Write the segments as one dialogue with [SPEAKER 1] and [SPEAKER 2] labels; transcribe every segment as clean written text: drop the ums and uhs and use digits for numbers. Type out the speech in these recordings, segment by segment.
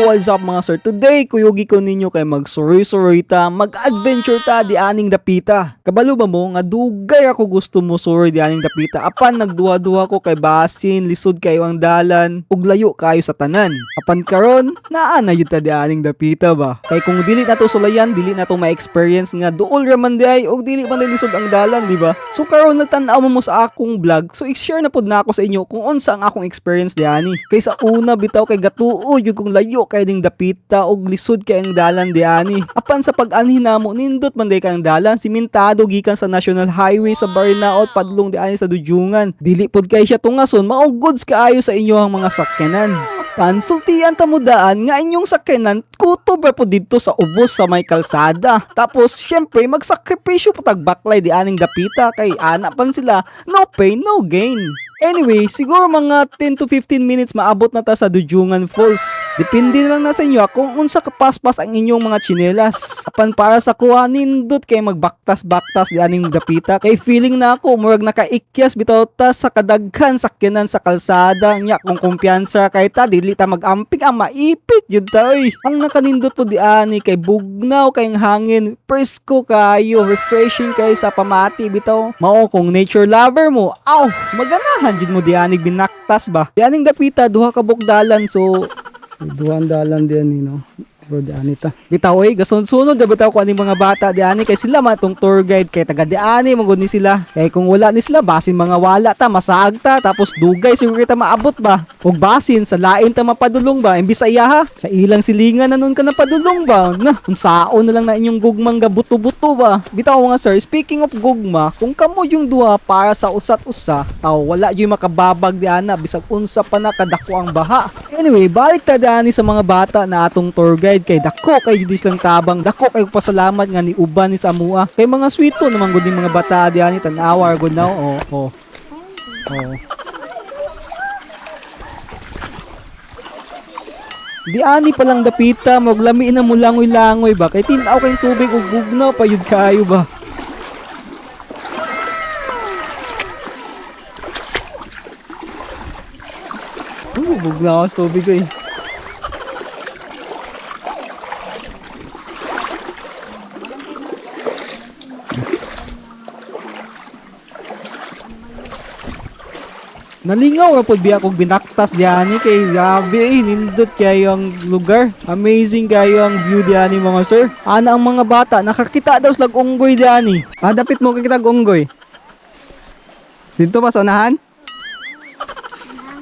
[SPEAKER 1] What's up, mga sir? Today, kuyugi ko ninyo kay magsuroy-suroy ta, mag-adventure ta di aning dapita. Kabalo ba mo nga dugay ako gusto mo suroy di aning dapita? Apan nagduha-duha ko kay basin, lisod kayo ang dalan, ug layo kayo sa tanan. Apan karon, naa na yun ta di aning dapita ba? Kay kung dili na to sulayan, dili na to ma-experience nga duol ra man di ay ug dili man di lisod ang dalan, di ba? So karon nagtan-aw mo mo sa akong vlog, so i-share na pud nako sa inyo kung unsa ang akong experience diani. Kay sa una bitaw kay gatuo jud kung layo kay ning dapita ug lisod kay ang dalan diani. Apan sa pag-anhi namo, nindot man day kang dalan, simentado gikan sa National Highway sa Barnaot padlong diani sa Dujungan. Dili pud kay siya tungason, mao goods kaayo sa inyo ang mga sakyanan. Apan sultian ta mo daan nga inyong sakyanan kutob ra pud didto sa ubos sa may kalsada. Tapos syempre magsakripisyo pa tag baklay di aning dapita kay ana pan sila, no pain no gain. Anyway, siguro mga 10 to 15 minutes maabot na ta sa Dujungan Falls. Depende na lang na sa inyo kung unsa kapaspas ang inyong mga tsinelas. Apan para sa kuha, nindot kay magbaktas-baktas di aning dapita. Kay feeling na ako murag nakaikyas bitaw ta sa kadaghan sakyanan sa kalsada. Nya kung kumpiyansa kay ta, dili ta magamping ang maipit jud ta oy. Ang nakanindot po di ani kay bugnaw kay ang hangin, presko kayo, refreshing kay sa pamati bitaw. Mao kung nature lover mo, aw, maganahan jud mo di ani binaktas ba. Di aning dapita duha ka bukdalan, so
[SPEAKER 2] Duha ang dalan diyan ni no. Pero di ani ta.
[SPEAKER 1] Bitaw oy, gasunod-sunod na bitaw ko aning mga bata di ani kay sila man tong tour guide kay taga di ani man gud ni sila. Kay kung wala ni sila basin mga wala ta, masaag ta, tapos dugay siguro kita maabot ba. Ug basin sa lain ta mapadulong ba, imbis sa iya ha, sa ilang silingan na nun ka napadulong ba. Na, unsaon na lang na inyong gugmang gabuto-buto ba. Bitaw, mga sir, speaking of gugma, kung kamo yung duha para sa usat usa, aw wala yung makababag di ana bisag unsa pa na kadako ang baha. Anyway, balik ta dani sa mga bata na atong tour guide kay dako kay dis lang tabang, dako kay pasalamat nga ni uban ni sa amua. Kay mga sweeto naman gud ning mga bata diani, tan-awar gud now. Oh. Oh. Di ani pa lang dapita, maglami na mo langoy-langoy ba? Kay tin-aw kay tubig ug bugnaw pa yud kaayo ba? Bugnaw sa tubig ko eh. Nalingaw ra pud biya kog binaktas diani kay grabe eh, nindot kayo ang lugar. Amazing kayo ang view diani, mga sir. Ana ang mga bata nakakita daw slag unggoy diani.
[SPEAKER 2] Ah, dapit mo kita unggoy. Dito ba sa unahan?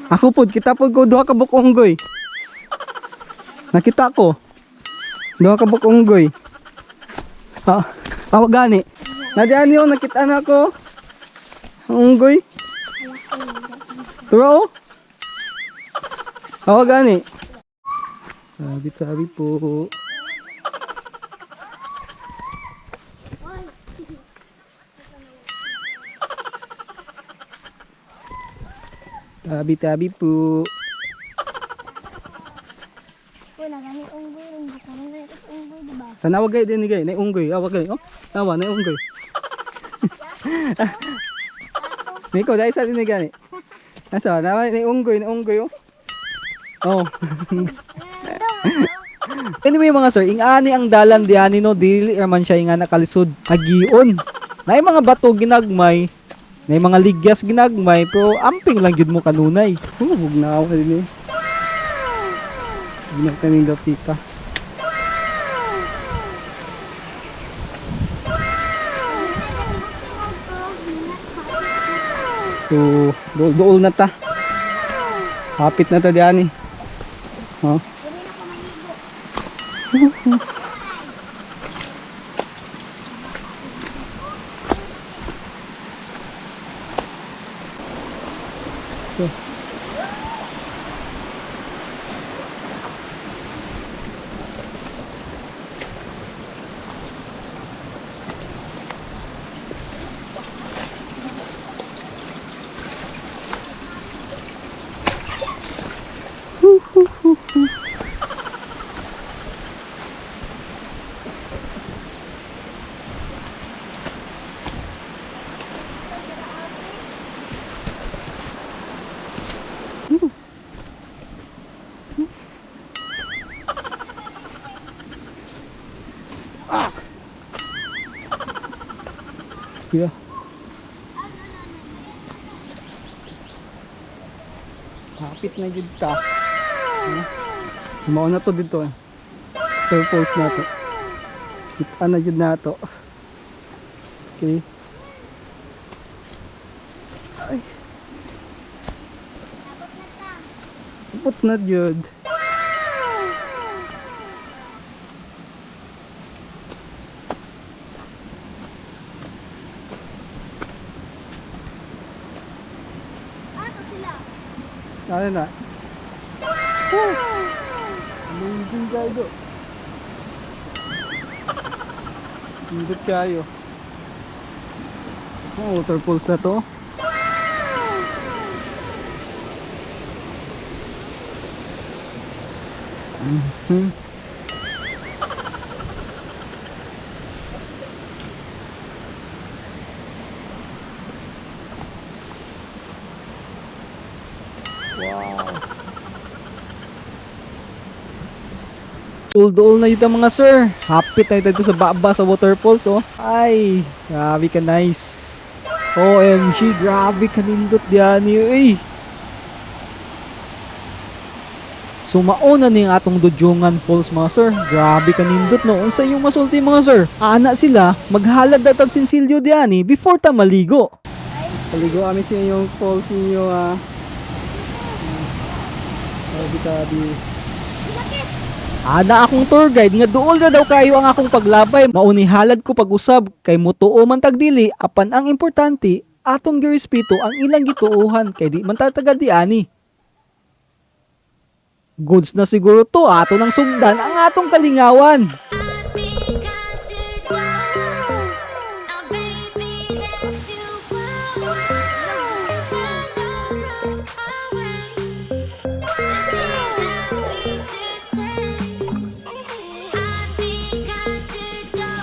[SPEAKER 2] Ako pod, kita pod ko duha ka buok unggoy. Nakita ko. Duha ka buok unggoy. Ah, awa gani. Nadiyan yun, nakita na ako. Ang unggoy. Turo oh. Awa gani. Sabi sabi po. Tabi-tabi po.
[SPEAKER 3] Wala gani unggoy, hindi ka rin ganito unggoy, di ba?
[SPEAKER 2] Tanawa gay din gay, nay unggoy, awa gay. Oh, tawa nay unggoy. Niko dai sa din gani. Asa nawa nay unggoy, nay unggoy oh. Oh.
[SPEAKER 1] Anyway, mga sir, ingani ang dalan diani no, dili ra man siya nga nakalisod agion. Naay mga bato ginagmay, naay mga ligyas ginagmay, pero amping lang gyud mo kanunay.
[SPEAKER 2] Oh, bugnaw ka din eh. Bugnaw kaming dapita. So, dool, dool na ta. Hapit na ta diani. Oh. So, Grabe ah. Hapit na jud ta. Huh? Mao na to dito eh. Purpose na to. Kita na jud na to. Okay. Ay. Sapot na jud.
[SPEAKER 3] Ato sila.
[SPEAKER 2] Ano na? Oh! Amazing kayo. Indot kayo. Oh, waterfalls na to. Wow.
[SPEAKER 1] Duol-duol na yun ang mga sir. Hapit na dito sa baba sa waterfalls oh. Ay, grabe ka nice. OMG, grabe ka nindot diyan eh. So mauna ni ang atong Dudjungan Falls, mga sir. Grabe ka nindot, no. Unsa inyong masulti, mga sir? Ana sila, maghalad na tag sinsilyo diani before ta maligo.
[SPEAKER 2] Paligo kami sa inyong falls ninyo ah. Tabi tabi.
[SPEAKER 1] Ana akong tour guide nga duol na daw kayo ang akong paglabay. Mauni halad ko pag-usab kay mutuo man tag dili, apan ang importante atong girespeto ang ilang gituohan kay di man tatagal di ani. Goods na siguro to, ato nang sugdan ang atong kalingawan.
[SPEAKER 4] Think I should go. Now, baby, that you won't. 'Cause I don't know our way. The things that we should say. I think I should go.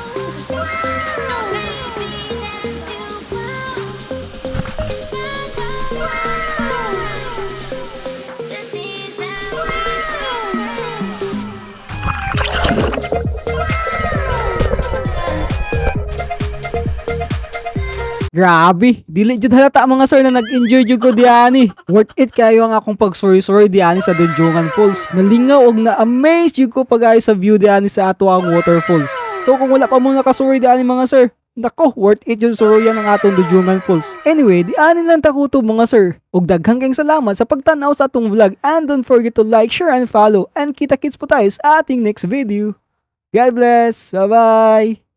[SPEAKER 4] Now, baby, that you won't. 'Cause I don't know our way. The things that we should say.
[SPEAKER 1] Grabe, dili jud halata, mga sir, na nag-enjoy jud ko diani. Worth it kayo ang akong pagsuroy-suroy diani sa Dudjungan Falls. Nalingaw og na-amaze jud ko pag sa view diani sa ato ang waterfalls. So kung wala pa mo nakasuroy diani, mga sir, nako, worth it yung suroyan ang atong Dudjungan Falls. Anyway, diani lang takuto, mga sir. Og daghang kayong salamat sa pagtanaw sa atong vlog and don't forget to like, share and follow. And kita-kits po tayo sa ating next video. God bless. Bye-bye.